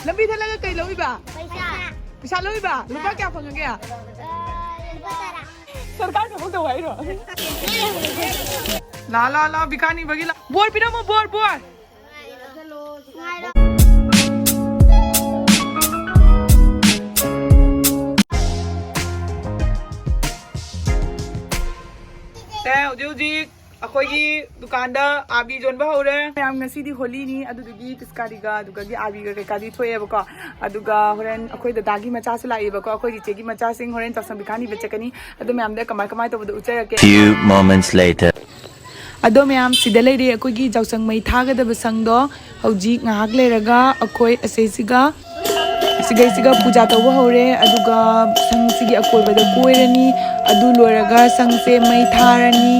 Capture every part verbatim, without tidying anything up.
ꯂꯝꯕꯤ ꯊꯠꯂꯒ ꯀꯩ ꯂꯧꯏꯕ? ꯄꯩꯁꯥ꯫ ꯄꯩꯁꯥ ꯂꯧꯏꯕ? ꯂꯨꯄꯥ ꯀꯌꯥ ꯐꯪꯉꯒꯦ? ꯑ, ꯂꯨꯄꯥ ꯇꯔꯥ꯫ ꯁꯔꯀꯥꯔ ꯊꯕꯛ ꯇꯧ ꯍꯥꯏꯔꯣ? ꯂꯥ, ꯂꯥ, ꯂꯥ, ꯕꯤꯈꯥꯅꯤꯕꯒꯤ ꯂꯥ-, ꯕꯣꯔ ꯄꯤꯔꯝꯃꯣ, ꯕꯣꯔ, ꯕꯣꯔ꯫ ꯉꯥꯏꯔꯣ꯫ ꯁꯦ, ꯍꯧꯖꯤꯛ ꯍꯧꯖꯤꯛ ꯑꯩꯈꯣꯏꯒꯤ ꯗꯨꯀꯥꯟꯗ ꯑꯥꯕꯤ ꯌꯣꯟꯕ ꯍꯧꯔꯦ꯫ ꯃꯌꯥꯝ, ꯉꯁꯤꯗꯤ ꯍꯣꯂꯤꯅꯤ, ꯑꯗꯨꯗꯨꯒꯤ ꯄꯤꯁꯀꯥꯔꯤꯒ ꯑꯗꯨꯒꯒꯤ ꯑꯥꯕꯤꯒ ꯀꯩꯀꯥꯗꯤ ꯊꯣꯛꯑꯦꯕꯀꯣ꯫ ꯑꯗꯨꯒ ꯍꯣꯔꯦꯟ ꯑꯩꯈꯣꯏ ꯗꯗꯥꯒꯤ ꯃꯆꯥꯁꯨ ꯂꯥꯛꯑꯦꯕꯀꯣ, ꯑꯩꯈꯣꯏ ꯆꯤꯆꯦꯒꯤ ꯃꯆꯥꯁꯤꯡ ꯍꯣꯔꯦꯟ ꯆꯥꯎꯁꯪ ꯕꯤꯈꯥꯅꯤꯕ ꯆꯠꯀꯅꯤ꯫ ꯑꯗꯨ ꯃꯌꯥꯝꯗ ꯀꯃꯥꯏ ꯀꯃꯥꯏ ꯇꯧꯕꯗꯣ ꯎꯠꯆꯔꯛꯀꯦ꯫ Few moments later. ꯑꯗꯣ ꯃꯌꯥꯝ, ꯁꯤꯗ ꯂꯩꯔꯦ ꯑꯩꯈꯣꯏꯒꯤ ꯌꯥꯎꯁꯪ ꯃꯩ ꯊꯥꯒꯗꯕ ꯁꯪꯗꯣ꯫ ꯍꯧꯖꯤꯛ ꯉꯥꯏꯍꯥꯛ ꯂꯩꯔꯒ ꯑꯩꯈꯣꯏ ꯑꯁꯤꯁꯤꯒ, ꯁꯤꯒꯩꯁꯤꯒ ꯄꯨꯖꯥ ꯇꯧꯕ ꯍꯧꯔꯦ꯫ ꯑꯗꯨꯒ ꯁꯪꯁꯤꯒꯤ ꯑꯀꯣꯏꯕꯗ ꯀꯣꯏꯔꯅꯤ꯫ ꯑꯗꯨ ꯂꯣꯏꯔꯒ ꯁꯪꯁꯦ ꯃꯩ ꯊꯥꯔꯅꯤ꯫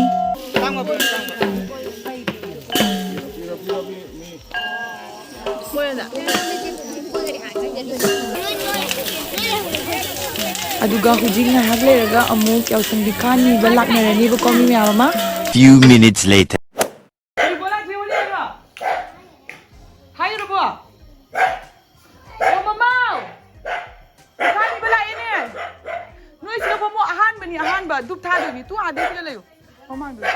ꯑꯗꯨꯒ ꯍꯧꯖꯤꯛ ꯉꯥꯏꯍꯥꯛ ꯂꯩꯔꯒ ꯑꯃꯨꯛ ꯌꯥꯎꯁꯪ ꯕꯤꯈꯥ ꯅꯤꯕ ꯂꯥꯛꯅꯔꯅꯤꯕꯀꯣ, ꯃꯤ ꯃꯌꯥꯝ ꯑꯃ꯫ Few minutes later. ꯍꯥꯏꯔꯨꯔꯕꯣ? ꯑꯣ, ꯃꯃꯥꯎ! ꯕꯤꯈꯥ ꯅꯤꯕ ꯂꯥꯛꯑꯦꯅꯦ꯫ ꯅꯣꯏ ꯁꯤꯗ ꯐꯝꯃꯣ, ꯑꯍꯥꯟꯕꯅꯤ, ꯑꯍꯥꯟꯕ꯫ ꯙꯨꯞ ꯊꯥꯗꯣꯏꯅꯤ꯫ ꯇꯨ ꯑꯥꯗꯩ ꯁꯤꯗ ꯂꯩꯌꯨ꯫ ꯃꯃꯥꯡꯗ꯫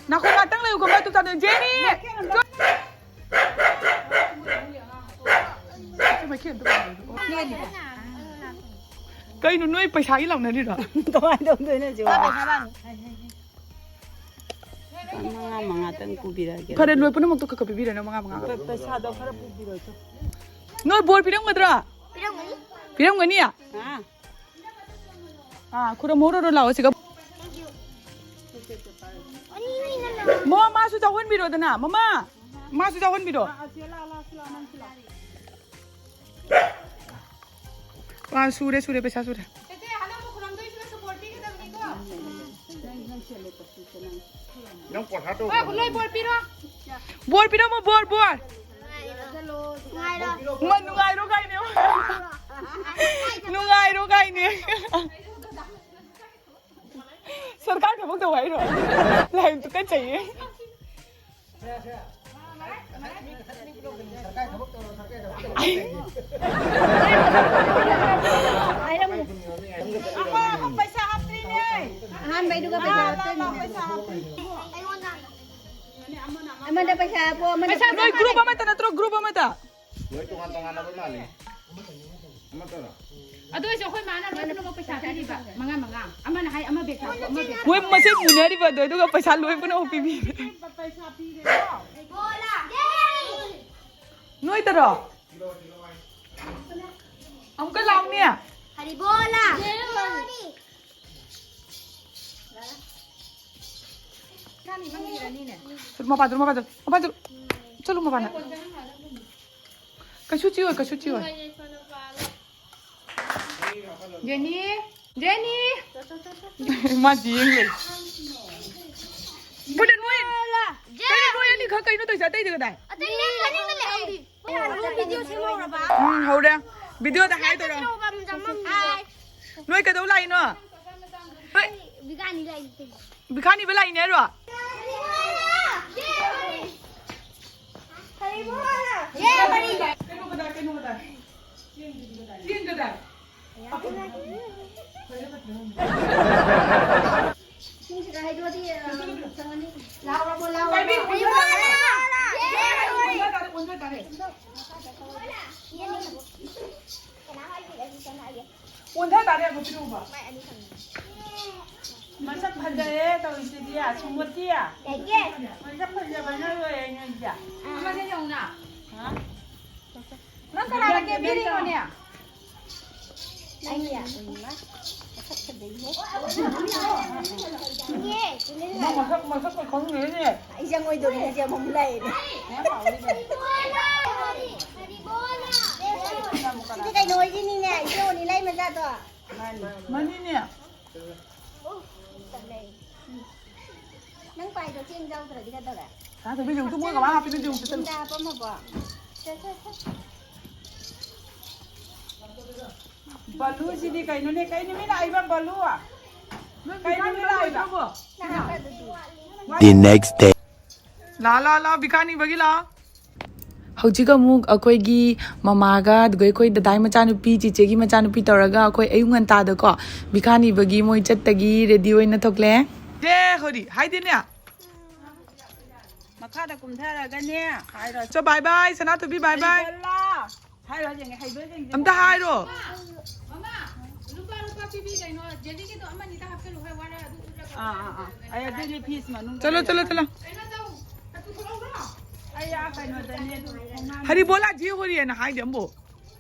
ꯅꯥꯀꯣꯡ ꯉꯥꯛꯇꯪ ꯂꯩꯌꯨ, ꯀꯃꯥꯏ ꯇꯨ ꯊꯥꯗꯣꯏꯅꯣ? ꯖꯦꯅꯤ! ꯃꯥꯏꯈꯦꯟ ꯑꯝꯇ ꯄꯥꯟꯕꯤꯌꯨ꯫ ꯀꯩꯅꯣ, ꯅꯣꯏ ꯄꯩꯁꯥꯒꯤ ꯂꯥꯎꯅꯔꯤꯔꯣ? ꯀꯃꯥꯏ ꯇꯧꯗꯣꯏꯅꯣ ꯁꯤꯕꯣ? ꯃꯉꯥ ꯃꯉꯥꯇꯪ ꯄꯨꯕꯤꯔꯛꯑꯒꯦ꯫ ꯐꯔꯦ, ꯂꯣꯏ ꯄꯨꯝꯅꯃꯛꯇꯣ ꯈꯔ ꯈꯔ ꯄꯤꯕꯤꯔꯣꯅꯦ, ꯃꯉꯥ ꯃꯉꯥ꯫ ꯄꯩꯁꯥꯗꯣ ꯈꯔ ꯄꯨꯕꯤꯔꯣ ꯏꯆꯦ꯫ ꯅꯣꯏ ꯕꯣꯔ ꯄꯤꯔꯝꯒꯗ꯭ꯔꯥ? ꯄꯤꯔꯝꯒꯅꯤ꯫ ꯄꯤꯔꯝꯒꯅꯤ? ꯑꯥ꯫ ꯑꯥ, ꯈꯨꯔꯨꯝꯍꯧꯔꯣ, ꯂꯥꯛꯑꯣ ꯁꯤꯒ꯫ ꯃꯣ, ꯃꯥꯁꯨ ꯌꯥꯎꯍꯟꯕꯤꯔꯣꯗꯅ, ꯃꯃꯥ꯫ ꯃꯥꯁꯨ ꯌꯥꯎꯍꯟꯕꯤꯔꯣ꯫ ꯑꯥ, ꯁꯨꯔꯦ, ꯁꯨꯔꯦ, ꯄꯩꯁꯥ ꯁꯨꯔꯦ꯫ ꯅꯪ ꯄꯣꯊꯥ ꯇꯧ꯫ ꯍꯣꯏ, ꯂꯣꯏ ꯕꯣꯔ ꯄꯤꯔꯣ꯫ ꯕꯣꯔ ꯄꯤꯔꯝꯃꯣ, ꯕꯣꯔ, ꯕꯣꯔ꯫ ꯅꯨꯡꯉꯥꯏꯔꯣ꯫ ꯃ-, ꯅꯨꯡꯉꯥꯏꯔꯣ ꯀꯥꯏꯅꯦ꯫ ꯅꯨꯡꯉꯥꯏꯔꯣ ꯀꯥꯏꯅꯦ꯫ ꯁꯔꯀꯥꯔ ꯊꯕꯛ ꯇꯧ ꯍꯥꯏꯔꯣ? ꯂꯥꯏ ꯇꯨꯀꯠꯆꯩꯌꯦ꯫ ꯄꯩꯁꯥ ꯍꯥꯞꯇ꯭ꯔꯤꯅꯦ꯫ ꯑꯍꯥꯟꯕꯩꯗꯨꯒ ꯄꯩꯁꯥ ꯍꯥꯞꯇ꯭ꯔꯤꯅꯦ꯫ ꯑꯃꯗ ꯄꯩꯁꯥ ꯍꯥꯞꯄꯣ, ꯑꯃꯗ ꯄꯩꯁꯥ ꯅꯣꯏ ꯒ꯭ꯔꯨꯞ ꯑꯃꯠꯇ ꯅꯠꯇ꯭ꯔꯣ? ꯒ꯭ꯔꯨꯞ ꯑꯃꯠꯇ? ꯂꯣꯏ ꯇꯣꯉꯥꯟ ꯇꯣꯉꯥꯟꯅꯕ ꯃꯥꯜꯂꯦ꯫ ꯑꯃꯠꯇꯔꯣ? ꯑꯗꯨ ꯑꯣꯏꯔꯁꯨ ꯑꯩꯈꯣꯏ ꯃꯥꯅ ꯂꯣꯏ ꯄꯨꯝꯅꯃꯛ ꯄꯩꯁꯥ ꯄꯤꯔꯤꯕ, ꯃꯉꯥ ꯃꯉꯥ꯫ ꯑꯃꯅ ꯍꯥꯏ, ꯑꯃ ꯕꯦꯛ ꯊꯥꯕ, ꯑꯃ ꯕꯦꯛ ꯊꯥꯕ꯫ ꯃꯣꯏ ꯃꯁꯦꯟ ꯃꯨꯟꯅꯔꯤꯕ ꯑꯗꯣ, ꯑꯗꯨꯒ ꯄꯩꯁꯥ ꯂꯣꯏ ꯄꯨꯝꯅꯃꯛ ꯄꯤꯕꯤꯔꯦ꯫ ꯄꯩꯁꯥ ꯄꯤꯔꯦꯀꯣ꯫ ꯅꯣꯏꯗꯔꯣ? ꯑꯃꯨꯛꯀ ꯂꯥꯎꯅꯦ꯫ ꯍꯔꯤꯕꯣꯂꯥ꯫ ꯆꯠꯂꯨ, ꯃꯄꯥꯟ ꯆꯠꯂꯨ, ꯃꯄꯥꯟ ꯆꯠꯂꯨ, ꯃꯄꯥꯟ ꯆꯠꯂꯨ꯫ ꯆꯠꯂꯨ, ꯃꯄꯥꯟꯗ꯫ ꯀꯩꯁꯨ ꯆꯤꯛꯑꯣꯏ, ꯀꯩꯁꯨ ꯆꯤꯛꯑꯣꯏ꯫ Jenny, Jenny. ꯃꯥ ꯌꯦꯡ ꯂꯩ꯫ ꯄꯨꯟꯅ ꯅꯣꯏ, ꯀꯩꯅꯣ ꯅꯣꯏ ꯑꯅꯤꯈꯛ ꯀꯩꯅꯣ ꯇꯧꯔꯤꯁꯦ? ꯑꯇꯩꯗꯤ ꯀꯗꯥꯏ? ꯑꯇꯩ ꯅꯪ ꯑꯅꯤꯗ ꯂꯩꯍꯧꯔꯤ꯫ ꯚꯤꯗꯤꯑꯣ ꯁꯦꯝꯍꯧꯔꯕ? ꯎꯝ, ꯍꯧꯔꯦ꯫ ꯚꯤꯗꯤꯑꯣꯗ ꯍꯥꯏꯗꯣꯏꯔꯣ? ꯍꯥꯏ꯫ ꯅꯣꯏ ꯀꯩꯗꯧ ꯂꯥꯛꯏꯅꯣ? ꯍꯣꯏ꯫ ꯕꯤꯈꯥꯅꯤ ꯂꯥꯛꯏ꯫ ꯕꯤꯈꯥꯅꯤꯕ ꯂꯥꯛꯏꯅꯦ ꯍꯥꯏꯔꯣ? ꯀꯩꯅꯣ ꯀꯗꯥꯏ, ꯀꯩꯅꯣ ꯀꯗꯥꯏ? ꯆꯦꯡ ꯀꯗꯥꯏ? ꯏꯁꯤꯡꯁꯤꯒ ꯍꯩꯗꯣꯛꯑꯗꯤ, ꯑ, ꯆꯪꯉꯅꯤ꯫ ꯂꯥꯎꯔꯕꯣ, ꯂꯥꯎꯔꯕꯣ? ꯄꯥꯏꯕꯤ, ꯑꯣꯟꯊ ꯇꯥꯔꯦ, ꯑꯣꯟꯊ ꯇꯥꯔꯦ, ꯑꯣꯟꯊ ꯇꯥꯔꯦ꯫ ꯑꯣꯟꯊ ꯇꯥꯔꯦ, ꯑꯃꯨꯛ ꯄꯤꯔꯛꯎꯕ꯫ ꯃꯁꯛ ꯐꯖꯔꯦ ꯇꯧꯔꯤꯁꯤꯗꯤ, ꯁꯨꯝꯕꯣꯠꯇꯤ꯫ ꯃꯁꯛ ꯐꯖꯕꯅ ꯂꯣꯏꯔꯦ ꯅꯣꯏꯗꯤ꯫ ꯑꯃꯗ ꯌꯦꯡꯉꯨꯅ꯫ ꯍꯥ? ꯅꯪ ꯀꯅꯥꯅ ꯀꯦꯕꯤꯔꯤꯅꯣꯅꯦ? ꯅꯪꯒꯤ ꯌꯥꯝ ꯎꯏꯃ꯫ ꯃꯁꯛ ꯐꯖꯩꯍꯦ꯫ ꯏꯅꯦ, ꯇꯨꯃꯤꯟ ꯅꯪ ꯂꯩꯌꯣ꯫ ꯃꯁꯛ, ꯃꯁꯛ ꯂꯣꯏ ꯈꯪꯗꯦꯅꯦ꯫ ꯑꯩ ꯆꯪꯉꯣꯏꯗꯧꯔꯤ, ꯍꯧꯖꯤꯛ ꯑꯃꯨꯛ ꯂꯥꯛꯑꯦꯅꯦ꯫ ꯁꯤꯗꯤ ꯀꯩꯅꯣ ꯍꯣꯏꯒꯤꯅꯤꯅꯦ, ꯏꯆꯦ ꯑꯣꯅꯤ ꯂꯩ ꯃꯆꯥꯗꯣ꯫ ꯃꯥꯅꯤ꯫ ꯃꯥꯅꯤꯅꯦ꯫ ꯅꯪ ꯄꯥꯏꯗꯣ ꯆꯦꯡ ꯌꯥꯎꯗ꯭ꯔꯗꯤ ꯀꯩꯗꯧꯔꯦ? ꯁꯥ ꯊꯣꯏꯕꯤ, ꯌꯦꯡꯉꯨ ꯇꯨ, ꯃꯣꯏ ꯀꯃꯥꯏ ꯍꯥꯞꯄꯤꯅꯣ ꯌꯦꯡꯉꯨ ꯆꯦ, ꯆꯠꯂꯨ꯫ ꯌꯨꯝꯗ ꯍꯥꯞꯄꯝꯃꯕꯣ? ꯆꯠ, ꯆꯠ, ꯆꯠ꯫ ꯕꯂꯨꯁꯤꯗꯤ ꯀꯩꯅꯣꯅꯦ? ꯀꯩ ꯅꯨꯃꯤꯠ ꯂꯥꯛꯏꯕ ꯕꯂꯨ? ꯅꯣꯏ ꯀꯩ ꯅꯨꯃꯤꯠ ꯂꯥꯛꯏꯕ? ꯅꯍꯥꯟ ꯆꯠꯂꯨꯗꯤ꯫ The next day. ꯂꯥ ꯂꯥ ꯂꯥ ꯕꯤꯈꯥꯅꯤꯕꯒꯤ ꯂꯥ꯫ ꯍꯧꯖꯤꯛ ꯑꯃꯨꯛ ꯑꯩꯈꯣꯏꯒꯤ ꯃꯃꯥꯒ, ꯑꯗꯨꯒ ꯑꯩꯈꯣꯏ ꯗꯗꯥꯏ ꯃꯆꯥꯅꯨꯄꯤ, ꯆꯤꯆꯦꯒꯤ ꯃꯆꯥꯅꯨꯄꯤ ꯇꯧꯔꯒ ꯑꯩꯈꯣꯏ ꯑꯌꯨꯛ ꯉꯟꯇꯥꯗꯀꯣ ꯕꯤꯈꯥꯅꯤꯕꯒꯤ ꯃꯣꯏ ꯆꯠꯇꯒꯤ ꯔꯦꯗꯤ ꯑꯣꯏꯅ ꯊꯣꯛꯂꯦ꯫ ꯖꯦ ꯍꯣꯔꯤ ꯍꯥꯏꯗꯦꯅꯦ꯫ ꯃꯈꯥꯗ ꯀꯨꯝꯊꯔꯒꯅꯦ ꯍꯥꯏꯔꯣ꯫ ꯆꯣ, ꯕꯥꯏ ꯕꯥꯏ, ꯁꯅꯥꯊꯣꯏꯕꯤ, ꯕꯥꯏ ꯕꯥꯏ꯫ ꯍꯩꯕꯣꯂꯥ꯫ ꯍꯥꯏꯔꯣ ꯌꯦꯡꯒꯦ, ꯍꯩꯕ꯭ꯔꯥ ꯌꯦꯡꯒꯦ꯫ ꯑꯝꯇ ꯍꯥꯏꯔꯣ꯫ ꯃꯃꯥ, ꯂꯨꯄꯥ, ꯂꯨꯄꯥ ꯄꯤꯕꯤ ꯀꯩꯅꯣ, ꯖꯦꯂꯤꯒꯤꯗꯣ ꯑꯃ ꯑꯅꯤꯗ ꯍꯥꯞꯆꯜꯂꯨ, ꯍꯣꯏ, ꯋꯥꯔꯦ, ꯑꯗꯨ ꯎꯠꯂꯒ ꯑꯥ, ꯑꯥ, ꯑꯥ꯫ ꯑꯩ ꯑꯗꯨꯗꯤ ꯐꯤꯁ ꯃꯅꯨꯡꯗ ꯆꯠꯂꯣ, ꯆꯠꯂꯣ, ꯂꯩꯔꯝꯃꯣ꯫ ꯆꯠꯂꯣ꯫ ꯀꯩꯅꯣ ꯇꯧ, ꯄꯨꯊꯣꯔꯛꯎꯔꯣ? ꯑꯩ ꯑꯥ ꯀꯩꯅꯣꯗꯅꯦ, ꯑꯗꯨ ꯈꯣꯡꯅꯥꯡ- ꯍꯔꯤꯕꯣꯂꯥ ꯖꯤ ꯍꯣꯔꯤꯅ ꯍꯥꯏꯗꯦ ꯑꯝꯕꯨ꯫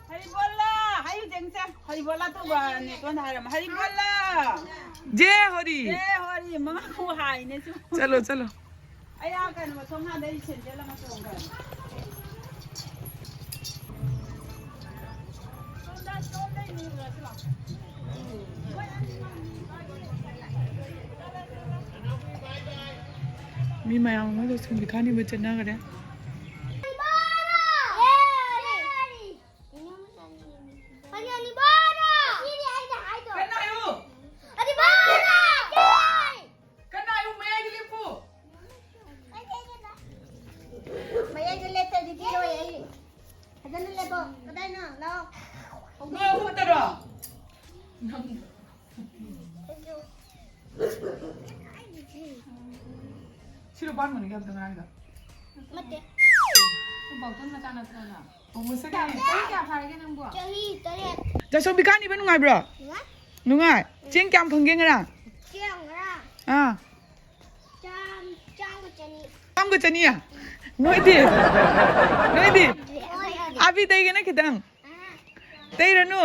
ꯍꯔꯤꯕꯣꯂꯥ, ꯍꯥꯏꯌꯨ ꯌꯦꯡꯁꯦ꯫ ꯍꯔꯤꯕꯣꯂꯥ ꯇꯨꯕ ꯅꯦꯇꯣꯟꯗ ꯍꯥꯏꯔꯝꯃꯣ꯫ ꯍꯔꯤꯕꯣꯂꯥ꯫ ꯖꯦ ꯍꯣꯔꯤ꯫ ꯖꯦ ꯍꯣꯔꯤ, ꯃꯉꯥ ꯈꯨ ꯍꯥꯏꯅꯦ ꯁꯨ꯫ ꯆꯠꯂꯣ, ꯆꯠꯂꯣ꯫ ꯑꯩ ꯑꯥ ꯀꯩꯅꯣ ꯊꯣꯡꯒꯥꯟꯗ ꯑꯩ ꯁꯦꯟꯗꯜ ꯑꯃ ꯇꯣꯡꯈ꯭ꯔꯦ꯫ ꯃꯤ ꯃꯌꯥꯝ ꯑꯃ ꯂꯣꯏꯁꯤꯟꯕꯤ ꯈꯥꯅꯤꯕ ꯆꯠꯅꯈ꯭ꯔꯦ꯫ ꯀꯅꯥ ꯑꯌꯨꯛ ꯃꯌꯥꯏꯗ ꯂꯦꯞꯄꯨ? ꯃꯌꯥꯏꯗ ꯂꯦꯞꯇ꯭ꯔꯗꯤ ꯄꯤꯔꯣꯏ ꯑꯩ꯫ ꯐꯖꯅ ꯂꯦꯞꯄꯣ꯫ ꯀꯗꯥꯏꯅꯣ? ꯂꯥꯛꯑꯣ꯫ ꯅꯣꯏ ꯑꯍꯨꯝꯇꯔꯣ? ꯁꯤꯔꯣ ꯄꯥꯟ ꯃꯅꯤꯡꯒꯤ ꯑꯝꯇ ꯉꯥꯏꯗ꯫ ꯅꯠꯇꯦ꯫ ꯕꯥꯎꯊꯟ ꯃꯆꯥ ꯅꯠꯇ꯭ꯔꯣ ꯅꯪ? ꯑꯣ, ꯃꯁꯛ ꯆꯍꯤ ꯀꯌꯥ ꯐꯥꯔꯒꯦ ꯅꯪꯕꯣ? ꯆꯍꯤ ꯇꯔꯦꯠ꯫ ꯆꯥꯁꯣꯝꯕꯤ ꯀꯥꯅꯤꯕ ꯅꯨꯡꯉꯥꯏꯕ꯭ꯔꯣ? ꯅꯨꯡꯉꯥꯏ꯫ ꯅꯨꯡꯉꯥꯏ? ꯆꯦꯡ ꯀꯌꯥꯝ ꯐꯪꯒꯦ ꯉꯔꯥꯡ? ꯆꯦꯡ ꯉꯔꯥꯡ ꯑꯥ꯫ ꯆꯥꯝ-, ꯆꯥꯝꯒ ꯆꯅꯤ꯫ ꯆꯥꯝꯒ ꯆꯅꯤ? ꯅꯣꯏꯗꯤ? ꯅꯣꯏꯗꯤ? ꯍꯣꯏ꯫ ꯑꯥꯕꯤ ꯇꯩꯒꯦꯅ ꯈꯤꯇꯪ꯫ ꯑꯥ꯫ ꯇꯩꯔꯅꯨ꯫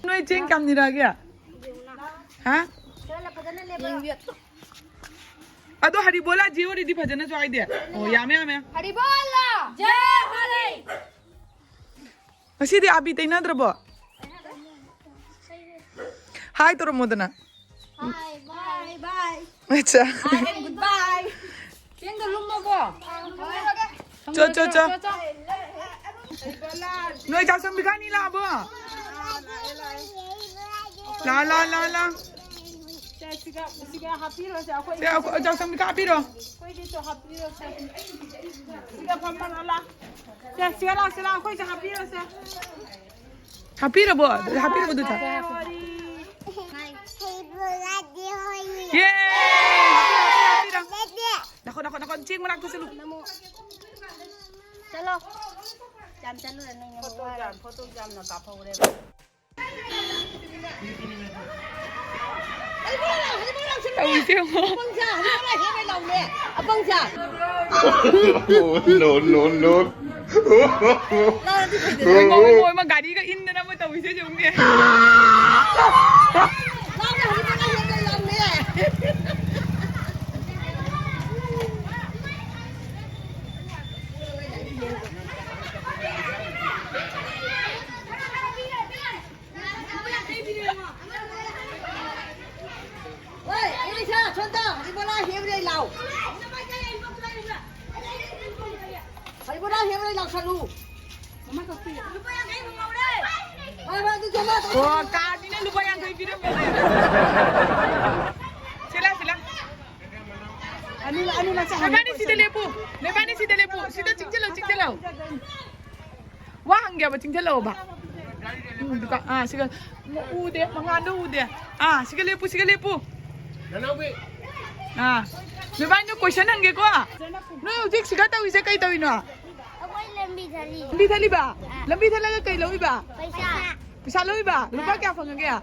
ꯅꯣꯏ ꯆꯦꯡ ꯀꯌꯥꯝ ꯅꯤꯔꯛꯑꯒꯦ? ꯍꯥ? ꯐꯖꯅ ꯂꯦꯞꯄꯣ꯫ ꯑꯗꯣ ꯍꯔꯤꯕꯣꯂꯥ ꯖꯤ ꯍꯣꯔꯤꯗꯤ ꯐꯖꯅꯁꯨ ꯍꯥꯏꯗꯦ꯫ ꯑꯣ, ꯌꯥꯝꯃꯦ, ꯌꯥꯝꯃꯦ꯫ ꯍꯔꯤꯕꯣꯂꯥ! ꯖꯦ ꯍꯣꯔꯤ! ꯉꯁꯤꯗꯤ ꯑꯥꯕꯤ ꯇꯩꯅꯗ꯭ꯔꯕꯣ? ꯍꯥꯏ ꯇꯧꯔꯝꯃꯣꯗꯅ꯫ ꯕꯥꯏ, ꯕꯥꯏ, ꯕꯥꯏ꯫ ꯑꯠꯆꯥ꯫ ꯕꯥꯏ, ꯒꯨꯗ ꯕꯥꯏ꯫ ꯆꯦꯡꯗꯣ ꯂꯨꯝꯃꯕꯣ? ꯆꯣ, ꯆꯣ, ꯆꯣ꯫ ꯅꯣꯏ ꯆꯥꯁꯣꯝꯕꯤ ꯈꯥꯅꯤ ꯂꯥꯛꯑꯕꯣ? ꯂꯥ, ꯂꯥ, ꯂꯥ, ꯂꯥ꯫ ꯁꯤꯒ, ꯁꯤꯒ ꯍꯥꯞꯄꯤꯔꯣꯁꯦ, ꯑꯩꯈꯣꯏ ꯁꯦ, ꯑꯩꯈꯣꯏ ꯑꯣꯖꯥ ꯁꯪꯕꯤꯀꯥ ꯍꯥꯞꯄꯤꯔꯣ꯫ ꯑꯩꯈꯣꯏꯒꯤꯁꯨ ꯍꯥꯞꯄꯤꯔꯣꯁꯦ꯫ ꯁꯤꯒ ꯐꯝꯃꯔꯣ, ꯂꯥ꯫ ꯁꯦ, ꯁꯤꯒ ꯂꯥꯎ, ꯁꯤ ꯂꯥꯎ, ꯑꯩꯈꯣꯏꯁꯨ ꯍꯥꯞꯄꯤꯔꯣꯁꯦ꯫ ꯍꯥꯞꯄꯤꯔꯕꯣ? ꯍꯥꯞꯄꯤꯔꯕꯣ ꯑꯗꯨꯗ? ꯋꯥꯔꯤ꯫ ꯌꯦ! ꯍꯥꯞꯄꯤꯔꯣ, ꯍꯥꯞꯄꯤꯔꯣ, ꯍꯥꯞꯄꯤꯔꯣ꯫ ꯅꯈꯣ, ꯅꯈꯣ, ꯅꯈꯣ, ꯆꯦꯡ ꯃꯅꯥꯛꯇ ꯆꯠꯂꯨ꯫ ꯆꯠꯂꯣ꯫ ꯌꯥꯝ ꯆꯠꯂꯨꯔꯦ ꯅꯪ, ꯌꯥꯝ ꯐꯣꯇꯣ ꯋꯥꯔꯦ꯫ ꯌꯥꯝ, ꯐꯣꯇꯣ ꯌꯥꯝꯅ ꯀꯥꯞꯍꯧꯔꯦꯕ꯫ ꯇꯧꯔꯤꯁꯦ ꯌꯦꯡꯉꯣ꯫ ꯑꯄꯪꯁꯥ, ꯍꯧꯖꯤꯛ ꯄꯨꯔꯥ ꯍꯦꯛ ꯂꯩ ꯂꯥꯎꯅꯦ꯫ ꯑꯄꯪꯁꯥ꯫ No, no, no. ꯂꯥꯎꯔꯗꯤ ꯐꯩꯗꯅ꯫ ꯏꯃꯥ, ꯏꯃꯥ, ꯏꯃꯥ, ꯒꯥꯔꯤꯒ ꯏꯟꯗꯅ ꯑꯃ ꯇꯧꯔꯤꯁꯦ ꯌꯦꯡꯉꯨꯅꯦ꯫ ꯂꯥꯎꯔꯦ, ꯍꯧꯖꯤꯛ ꯄꯨꯔꯥ ꯍꯦꯛ ꯂꯩ ꯂꯥꯎꯅꯦ꯫ ꯍꯣꯏ, ꯑꯦꯂꯤꯁꯥ, ꯁꯣꯝꯗ ꯍꯔꯤꯕꯣꯂꯥ ꯍꯦꯛꯎꯔꯦ ꯂꯥꯎ꯫ ꯍꯔꯤꯕꯣꯂꯥ ꯍꯦꯛꯎꯔꯦ ꯂꯥꯎꯁꯜꯂꯨ꯫ ꯍꯣꯏ, ꯍꯣꯏ, ꯑꯗꯨ ꯆꯠꯂꯣ, ꯑꯗꯨ ꯑꯣ, ꯆꯠꯂꯣ꯫ ꯀꯥꯔꯗꯤꯅ ꯂꯨꯄꯥ ꯌꯥꯡꯈꯩ ꯄꯤꯔꯝꯃꯦ꯫ ꯁꯤꯂꯥ, ꯁꯤꯂꯥ꯫ ꯑꯅꯤ, ꯑꯅꯤ ꯃꯆꯥ ꯅꯕꯥꯅꯤ ꯁꯤꯗ ꯂꯦꯞꯄꯨ꯫ ꯅꯕꯥꯅꯤ ꯁꯤꯗ ꯂꯦꯞꯄꯨ꯫ ꯁꯤꯗ ꯆꯤꯡꯁꯤꯜꯂꯣ, ꯆꯤꯡꯁꯤꯜꯂꯣ꯫ ꯋꯥ ꯍꯪꯒꯦꯕ, ꯆꯤꯡꯁꯤꯜꯂꯛꯑꯣꯕ꯫ ꯎꯝ, ꯗꯨꯀꯥꯟ, ꯑꯥ, ꯁꯤꯒ, ꯎꯗꯦ, ꯃꯉꯥꯜꯗꯣ ꯎꯗꯦ꯫ ꯑꯥ, ꯁꯤꯒ ꯂꯦꯞꯄꯨ, ꯁꯤꯒ ꯂꯦꯞꯄꯨ꯫ ꯅꯅꯥꯎꯕꯤ꯫ ꯑꯥ, ꯅꯣꯏꯕꯥꯅꯤꯗꯣ question ꯍꯪꯒꯦꯀꯣ꯫ ꯅꯣꯏ ꯍꯧꯖꯤꯛ ꯁꯤꯒ ꯇꯧꯔꯤꯁꯦ ꯀꯩ ꯇꯧꯔꯤꯅꯣ? ꯑꯩꯈꯣꯏ ꯂꯝꯕꯤ ꯊꯠꯂꯤ꯫ ꯂꯝꯕꯤ ꯊꯠꯂꯤꯕ? ꯑꯥ꯫ ꯂꯝꯕꯤ ꯊꯠꯂꯒ ꯀꯩ ꯂꯧꯔꯤꯕ? ꯄꯩꯁꯥ꯫ ꯄꯩꯁꯥ ꯂꯧꯔꯤꯕ? ꯂꯨꯄꯥ ꯑꯥ꯫ ꯀꯌꯥ ꯐꯪꯉꯒꯦ? ꯑꯥ,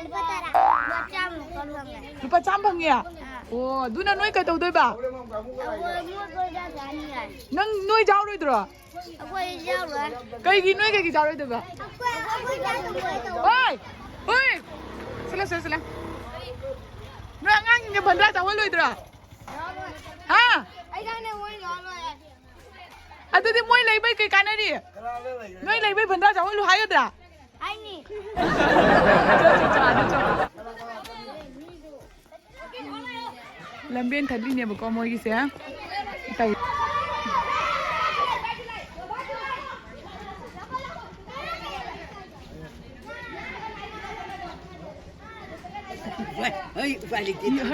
ꯂꯨꯄꯥ ꯇꯔꯥ꯫ ꯂꯨꯄꯥ ꯆꯥꯝꯃ ꯐꯪꯉꯦ꯫ ꯂꯨꯄꯥ ꯆꯥꯝꯃ ꯐꯪꯉꯦ? ꯑꯥ꯫ ꯑꯣ, ꯑꯗꯨꯅ ꯅꯣꯏ ꯀꯩ ꯇꯧꯗꯣꯏꯕ? ꯑꯩꯈꯣꯏ ꯃꯣꯏ ꯀꯣꯏ ꯆꯥ ꯆꯥꯅꯤ ꯍꯥꯏ꯫ ꯅꯪ, ꯅꯣꯏ ꯌꯥꯎꯔꯣꯏꯗ꯭ꯔꯣ? ꯑꯩꯈꯣꯏ ꯌꯥꯎꯔꯣꯏ꯫ ꯀꯩꯒꯤ ꯅꯣꯏ ꯀꯩꯒꯤ ꯌꯥꯎꯔꯣꯏꯗꯕ? ꯑꯩꯈꯣꯏ, ꯑꯩꯈꯣꯏ ꯌꯥꯎꯔꯣꯏ꯫ ꯑꯣꯏ! ꯑꯣꯏ! ꯁꯤꯂꯥ, ꯁꯤꯂꯥ, ꯁꯤꯂꯥ꯫ ꯅꯣꯏ ꯑꯉꯥꯡꯁꯤꯡꯁꯦ ꯕꯟꯗ꯭ꯔꯥ ꯆꯥꯎꯍꯜꯂꯣꯏꯗ꯭ꯔꯣ? ꯍꯥ? ꯑꯩ ꯈꯪꯗꯦ, ꯃꯣꯏ ꯌꯥꯎꯔꯣꯏ꯫ ꯑꯗꯨꯗꯤ ꯃꯣꯏ ꯂꯩꯕꯩ ꯀꯩ ꯀꯥꯟꯅꯔꯤ? ꯅꯣꯏ ꯂꯩꯕꯩ ꯕꯟꯗ꯭ꯔꯥ ꯆꯥꯎꯍꯜꯂꯨ ꯍꯥꯏꯒꯗ꯭ꯔꯥ? ꯍꯥꯏꯅꯤ꯫ ꯂꯝꯕꯦꯟ ꯊꯠꯂꯤꯅꯦꯕꯀꯣ ꯃꯣꯏꯒꯤꯁꯦ꯫ ꯇꯧ-, ꯍꯣꯏ, ꯍꯣꯏ, ꯎꯄꯥꯏ ꯂꯩꯇꯦ꯫